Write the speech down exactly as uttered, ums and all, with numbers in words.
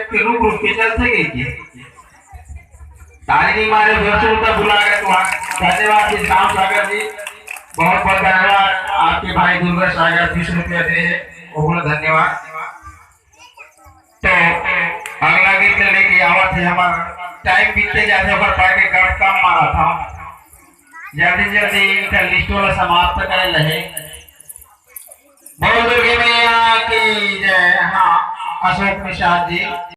के रूप रूप के चलथे के, के ताली नहीं मारे, दोस्तों, तो बुला गए तो। धन्यवाद जी, श्याम सागर जी, बहुत बहुत धन्यवाद। आपके भाई दुर्गा सागर बीस रुपया दे हे, वो बोला धन्यवाद। तो अगला गीत लेके आवत हे, हमार टाइम बीतते जाते, ओकर पाए के कम कम मारा था, जल्दी जल्दी इनका लिस्ट वाला समाप्त कर ले। बोल दुर्गे मैया की जय। हाँ, अशोक निषाद जी।